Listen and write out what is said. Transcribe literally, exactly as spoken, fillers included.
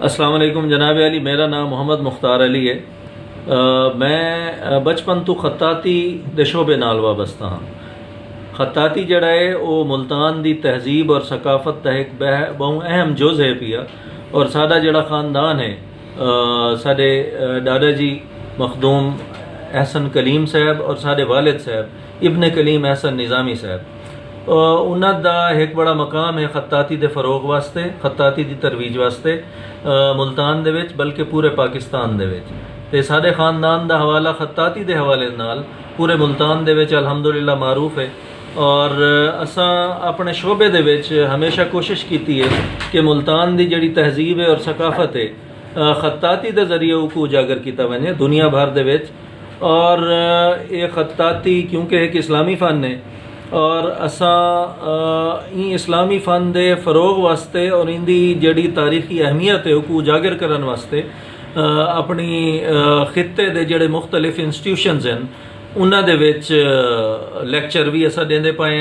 السلام علیکم جناب عالی، میرا نام محمد مختار علی ہے۔ میں بچپن تو خطاطی دے شعبے نال وابستہ ہاں۔ خطاطی جڑا ہے وہ ملتان دی تہذیب اور ثقافت دا ایک بہوں اہم جز ہے پیا۔ اور ساڈا جڑا خاندان ہے، ساڈے ڈاڈا جی مخدوم احسن کلیم صاحب اور ساڈے والد صاحب ابن کلیم احسن نظامی صاحب، انہاں دا ایک بڑا مقام ہے خطاطی دے فروغ واسطے، خطاطی دی ترویج واسطے ملتان دے وچ بلکہ پورے پاکستان دے وچ۔ تے ساڈے خاندان دا حوالہ خطاطی دے حوالے نال پورے ملتان دے وچ الحمدللہ معروف ہے۔ اور اساں اپنے شعبے دے وچ ہمیشہ کوشش کیتی ہے کہ ملتان دی جڑی تہذیب ہے اور ثقافت ہے، خطاطی دے ذریعے اوکوں اجاگر کیتا ونجے دنیا بھر دے وچ۔ اور یہ خطاطی کیونکہ ایک اسلامی فن ہے، اور اساں این اسلامی فن دے فروغ واسطے اور ان دی جڑی تاریخی اہمیت ہے اوکوں اجاگر کرن واسطے اپنی خطے دے جڑے مختلف انسٹیٹیوشنز ہیں انہاں دے وچ لیکچر بھی اساں ڈیندے پائے۔